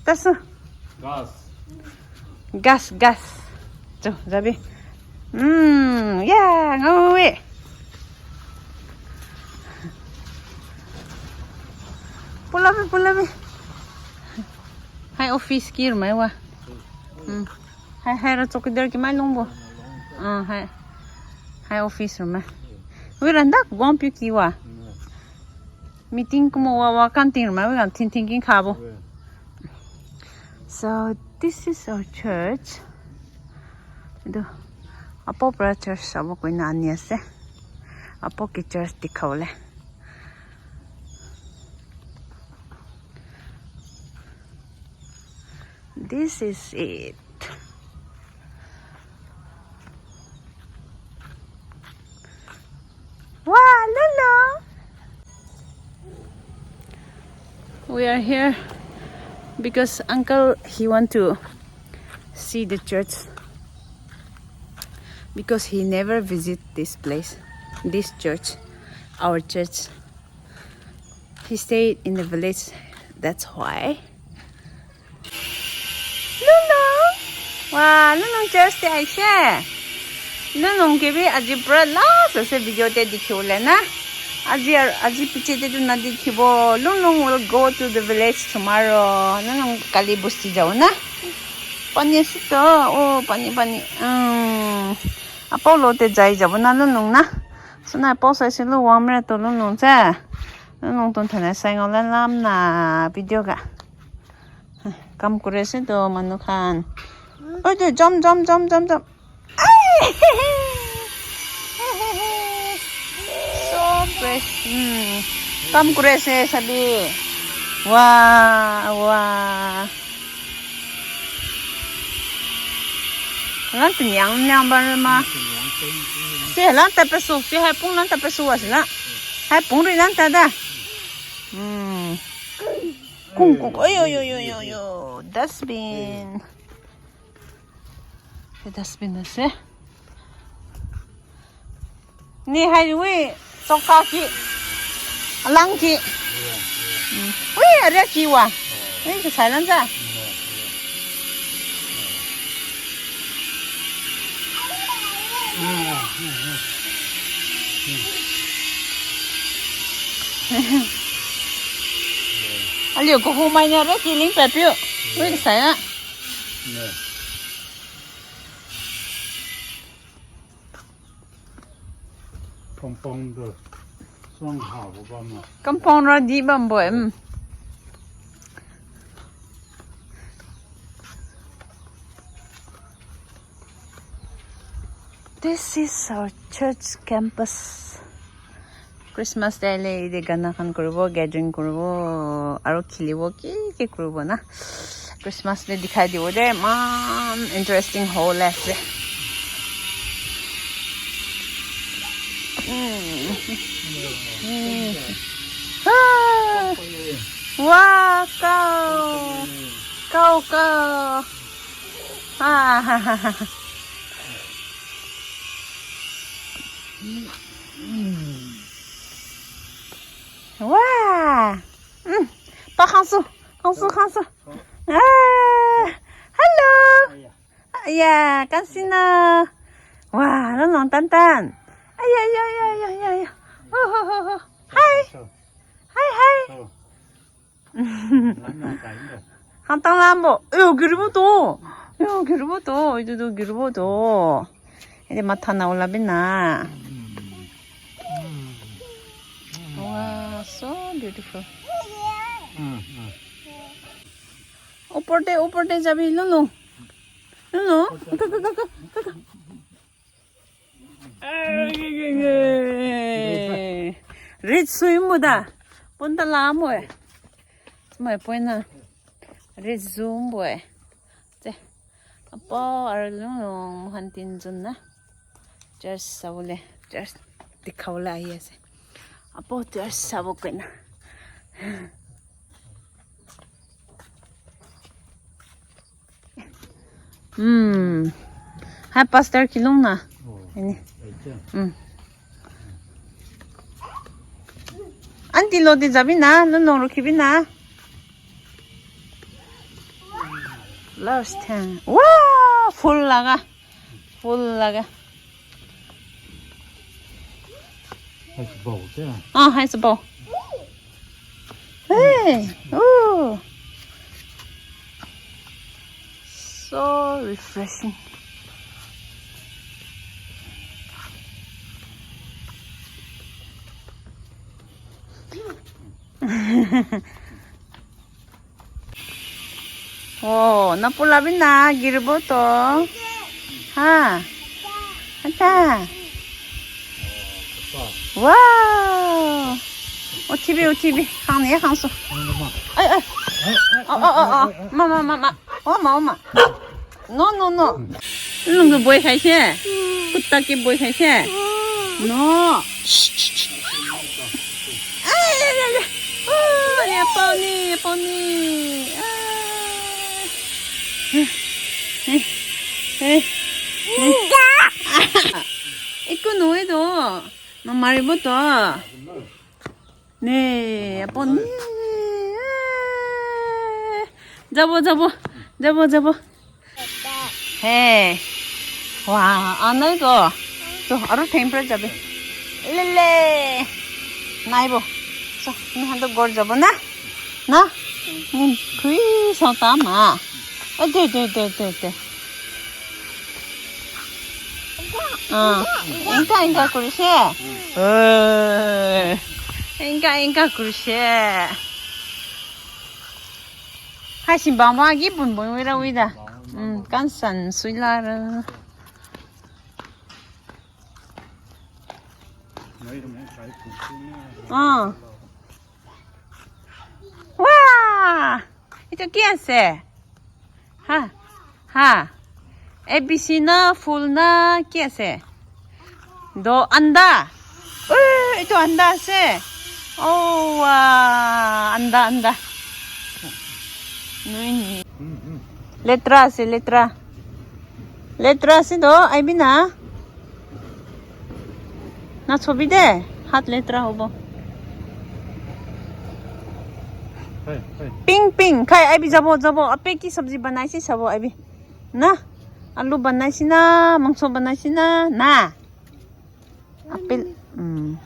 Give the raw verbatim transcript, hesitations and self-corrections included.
Tasu. Gas. Gas, gas. Cho, jabi. Hmm, yeah, ngawi. Pulabi, pulabi. Hai office kir mai wa. Hmm. Hai, hai ra chowkidar ki mai longbo. Ah, hai. Hai office room. Wi randa guang piu ki wa. Meeting kumo wa wa kan ting ma wi kan ting ting kin khabo. So this is our church. Etu apo para church sabo koina ani ase. Apo ke church dikhabole. This is it. Wow, Lulu! We are here because uncle, he want to see the church because he never visit this place, this church, our church. He stayed in the village. That's why. Lulu! Wow, Lulu church te aise. Lulu ke bi aji pura last ase video te dikhi bole na. Aji ar-, aji piche te tu na dikhibo. Lulu will go to the village tomorrow. Lulu kali bosti jabo na. Pani ase to. Oh, pani, pani. Um, apo lo te jai jabo na Lulu na. Suna apo sai se lo warm re to Lulu se. Nong ton thane sai ngol lam na video ga. Kam kuri ase to manu khan. Oi to jump, jump, jump, jump, jump. Ai! So fresh. Hmm. Kam kuri ase sabi. Wah, wah. Lan tu nyang nyang ba ma. Se lan ta pe su, se hai pung lan ta pe su wa se la. Hai pung ri lan ta da. Hmm. Kung kung. Oi, oi, oi, oi, oi, oi. Dustbin. Dustbin ase. Ni hai wi soka ki. Lang ki. Wi are ki wa. Wi ki sai lan ja. Alio ko hu mai na re ki ling pa piu. Wi ki sai na. Compound song ha bo ba ma. Compound ra di bam bo em. This is our church campus. Christmas te ahile yate gana khan kuribo, gathering kuribo, aro khilibo, ki ki kuribo na. Christmas te dikhai dibo de, eman interesting hobole ase. Mm. Mm. Ah. Wow, cow. Cow, cow. Ah. Wah. Hmm. Pa khangsu, khangsu, khangsu. Ah. Hello. Ya, kansina. Wah, nong tan tan. Ay, ay, ay, ay, ay, ay. Oh, oh, oh, oh. Hi. Hi, hi. Hantang lambo. Yo, giribo to. Yo, giribo to. Itu to giribo to. Ede matha na ula bina. Wow, so beautiful. Upor te, upor te jabi, Lulu. Lulu. Red sui muda. Ponta la mo e. Mo e poina. Red zoom boy. Te. Apo aro Lulu mohan tinjon na. Church sabole. Church dikhabole ahi ase. Apo church sabo koina. Hmm. Hai pastor kilong na. Ini. Hmm. Auntie lo de jabi na, no no rukhibi na. Last time. Wow, full laga. Full laga. That's a bowl, yeah. Oh, it's a bowl. Hey, oh. So refreshing. Oh, napula bina giribo to. Ha. Ata. Wow. Otibi, otibi. Khang ne khang so. Ai, ai. Oh, oh, oh, oh. Mama, mama. Oh, mama. No, no, no. Nung ke boy khai se. Kutta ke boy khai se. No. Ay, ay, ay, ay. Oh, ya pau ni, ya pau ni. Ah. Eh, eh, eh. Iku no edo. Mamari bo to. Ne, apon ne. Jabo, jabo, jabo, jabo. Hey. Wah, anai ko. So, aru tempera jabe. Lele. Nai bo. So, ni hando gor jabo na. Na? Ni kui so ta ma. Ate, te, te, te, te. Ah, enka, enka kurise. Eh, enka, enka kurise. Hai si bamba gi bun bun wira wida. Hmm, kansan suilara. Ah. Wah! Itu ki ase? Ha? Ha? A B C na, full na, ki ase? Do anda. Eh, itu anda ase. Oh, wah, anda, anda. Nui. Letra ase, letra. Letra ase do, aibi na. Na chobi de, hat letra hobo. Pink, pink. Khai, aibi jabo, jabo. Ape ki sabji banaise sabo aibi. Na, alu banaise na, mangso banaise na, na. Apple, mm.